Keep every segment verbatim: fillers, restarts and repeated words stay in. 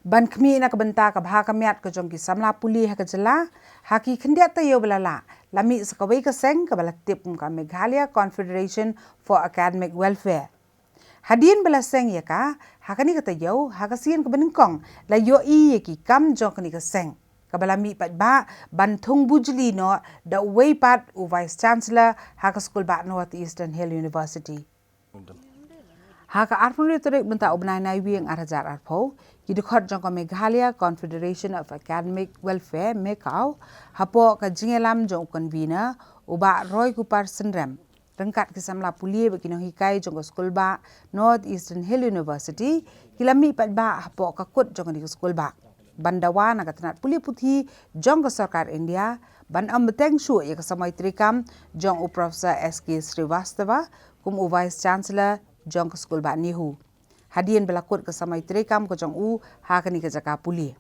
Ban khmih na ka bynta ka bha ka miat ka jong ki samla pule ha ka jylla, ha ki khyndiat taïew ba la lah, la mih sa kawei ka seng kaba la tip kum ka Meghalaya Confederation for Academic Welfare. Hadien ba la seng ïa ka, ha kane ka taïew, ha ka sien kaba nyngkong, la ïohi ïa ki kam jong kane ka seng kaba la mih paidbah ban thung bujli noh da uwei pat u Vice Chancellor ha ka skulbah North Eastern Hill University. Ha ka arphew tarik mynta u bnai Naiwieng ar hajar arphew, ki dkhot jong ka Meghalaya Confederation of Academic Welfare, MECAW, hapoh ka jingïalam jong u convener, u Bah Roy Kupar Synrem, ryngkat ki samla pule bad ki nonghikai jong ka skulbah North Eastern Hill University, ki la mih paidbah hapoh ka kut jong kane ka skulbah ban dawa na ka tnat pule puthi jong ka sorkar India ban ym bteng shuh ïa ka samoi treikam jong u Professor S K Srivastava kum u Vice Chancellor jong ka skulbah NEHU. Hadien ba la kut ka samoi treikam ka jong u ha kane ka jaka pule.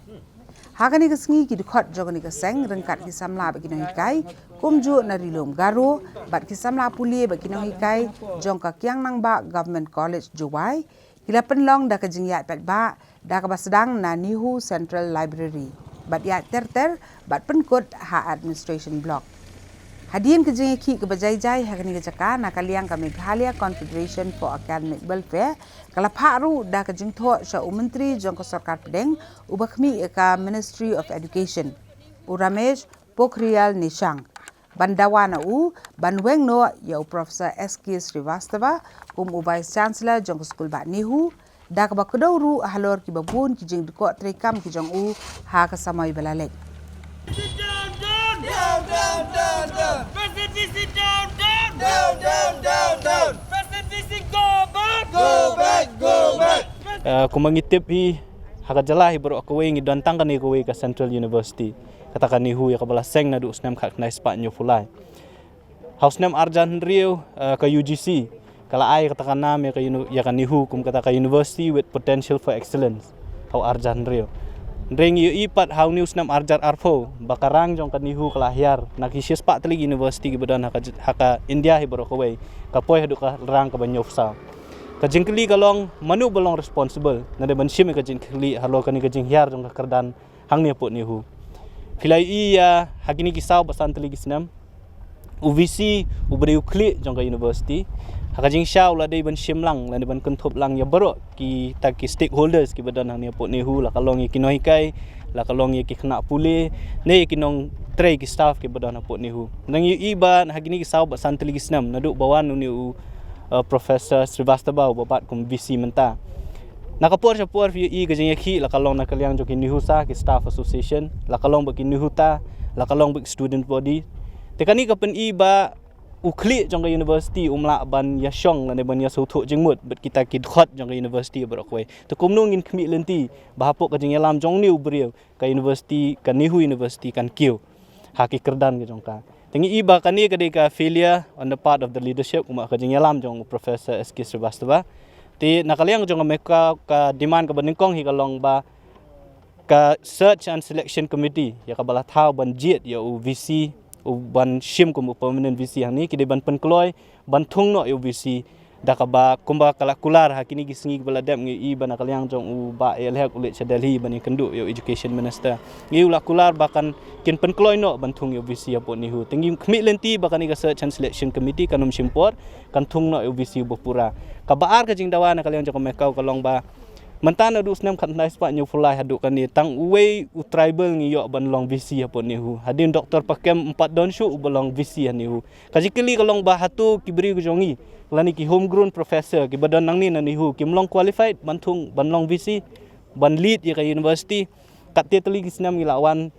Ha kane ka sngi ki dkhot jong kane ka seng ryngkat ki samla bad ki nonghikai, kumjuh na Ri-lum Garo, bad ki samla pule bad ki nonghikai jong ka Kiang Nangbah Government College, Jowai, ki la pynlong da ka jingïaid paidbah da kaba sdang na NEHU Central Library, bad ïaid ter ter bad pynkut ha Administration Block. Hadien ka jingïakhih kaba jai jai ha kane ka jaka, na ka liang ka Meghalaya Confederation for Academic Welfare ka la phah ruh da ka jingthoh sha u Myntri jong ka Sorkar Pdeng uba khmih ïa ka Ministry of Education, u Ramesh Pokhriyal Nishank, ban dawa na u ban weng noh ïa u Professor S K Srivastava kum u Vice Chancellor jong ka skulbah NEHU, da kaba kdew ruh halor kiba bun ki jingdkoh treikam ki jong u ha ka samoi ba la leit. Uh, kumba ngi tip hi, ha ka jylla hi baroh kawei ngi don tang kane kawei ka Central University, kata ka NEHU ïa kaba la seng naduh u snem khatkhyndai spah hynñiewphew lai. Ha u snem arhajar hynriew, eh, ka U G C ka la ai kata ka nam ïa ka uni-, ïa ka NEHU kum kata ka University with Potential for Excellence ha u arhajar hynriew. Hynrei ngi ïohi pat ha une u snem arhajar arphew ba ka rang jong ka NEHU ka la hiar na ki shispah tylli ki university kiba don ha ka j-, ha ka India hi baroh kawei, ka poi haduh ka rang kaba hynñiewphew saw. Ka jingkylli ka long, mano ba long responsible, lane ban shim ïa ka jingkylli halor kane ka jinghiar jong ka kyrdan hangne hapoh NEHU. Phi la ïohi ïa ha kine ki saw bad san tylli ki snem, u V C uba dei u khlieh jong ka university, ha ka jingshisha u la dei ban shim lang lane ban kynthup lang ïa baroh kita ki stakeholders kiba don hangne hapoh NEHU, la ka long ïa ki nonghikai, la ka long ïa ki khynnah pule, ne ïa ki nongtrei, ki staff kiba don hapoh NEHU. Ngi ïohi ba ha kine ki saw bad san tylli ki snem naduh ba wan une u, uh, Professor Srivastava uba bat kum V C mynta, na ka por sha por phi ïohi ka jingïakhih la ka long na ka liang jong ki NEHUSA, ki Staff Association, la ka long bad ki NEHUTA, la ka long bad ki student body. Te kane ka pyni ba u khlieh jong ka university um lah ban ïashong lane ban ïasngewthuh jingmut bad kita ki dkhot jong ka university baroh kawei. Te kumno ngin khmih lynti ba hapoh ka jingïalam jong une u briew ka university, ka NEHU University kan kiew ha ki kyrdan ka jong ka. Te ngi i ba kane ka dei ka failure on the part of the leadership, kumba ka jingïalam jong u Professor S K Srivastava. Te na ka liang jong ka MECAW, ka demand kaba nyngkong hi ka long ba ka Search and Selection Committee ïa kaba la thaw ban jied ïa u V C, u ban shim kum u permanent V C hangne, ki dei ban pynkloi ban thung noh ïa u V C da kaba, kumba ka la kular ha kine ki sngi kiba la dep. Ngi i ba na ka liang jong u Bah A L Hek u leit sha Delhi ban ïakynduh ïa u Education Minister. Ngi i u la kular ba kan, kin pynkloi noh ban thung ïa u V C hapoh NEHU. Te ngi khmih lynti ba kane ka Search and Selection Committee kan ym shim por, kan thung noh ïa u V C uba pura. Kaba ar ka jingdawa na ka liang jong ka MECAW ka long ba mynta naduh u snem khatkhyndai spah hynñiewphew lai haduh kane, tang uwei u tribal ngi ïoh ban long V C hapoh NEHU. Hadien Doctor Pakem ym pat don shuh uba long V C ha NEHU. Ka jingkylli ka long ba hato ki briew ki jong ngi, lane ki homegrown professor kiba don nangne na NEHU, kim long qualified ban thung, ban long V C, ban lead ïa ka university? Katto katne tylli ki snem ngi la wan,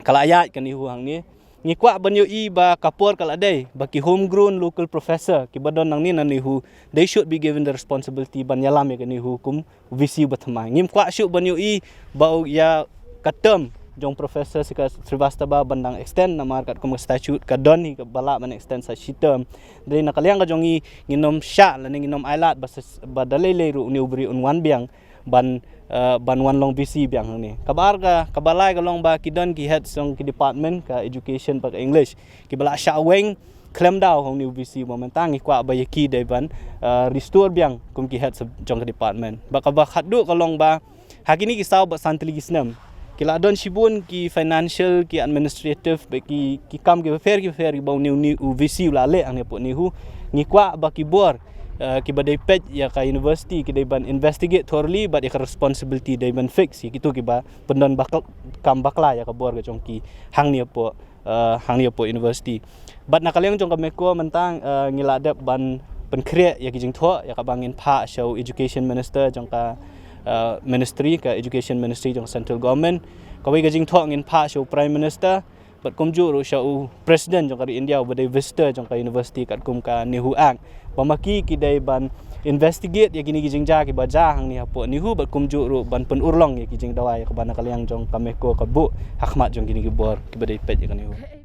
ka la ïaid ka NEHU hangne. Ngi kwah ban ïohi ba ka por ka la dei ba ki homegrown local professor kiba don nangne na NEHU, they should be given the responsibility ban ïalam ïa ka NEHU kum V C uba thymmai. Ngim kwah shuh ban ïohi ba u ïa ka term jong Professor Sika-, Srivastava ban dang extend, namar katkum ka statute ka don hi kaba lah ban extend sa shi term. Dei na ka liang ka jong ngi, ngin ym shah lane ngin ym ailad ba sa, ba da lei lei ruh une u briew un wan biang ban, eh, ban wan long V C biang hangne. Kaba ar ka, kaba lai ka long ba ki don ki head jong ki department, ka education bad ka English, kiba la shah weng khlem daw ha une u V C. Ba mynta ngi kwah ba ïa ki dei ban, eh, restore biang kum ki head jong ka department. Ba kaba khatduh ka long ba Ha kine ki saw bad san tylli ki snem, ki la don shibun ki financial, ki administrative, bad ki, ki kam kiba pher kiba pher kiba une u, une u V C u la leh hangne hapoh NEHU. Ngi kwah ba ki bor, eh, kiba dei peit ïa ka university ki dei ban investigate thoroughly, bad ïa ka responsibility dei ban fix ïa kito kiba pyndon bakl-, kam bakla ïa ka bor ka jong ki hangne hapoh, eh, hangne hapoh university. Bad na ka liang jong ka MEHKO mynta, eh, ngi la dep ban pynkhreh ïa ki jingthoh, ïa kaba ngin phah sha u education minister jong ka, eh, ministry, ka education ministry jong ka central government. Kawei ka jingthoh ngin phah sha u prime minister, bad kumjuh ruh sha u president jong ka ri India uba dei visitor jong ka university katkum ka NEHU Act, ba ma ki ki dei ban investigate ïa kine ki jingjia kiba jia hangne hapoh NEHU, bad kumjuh ruh ban pynurlong ïa ki jingdawa ïa kaba na ka liang jong ka MEHKO ka buh ha khmat jong kine ki bor kiba dei peit ïa ka NEHU.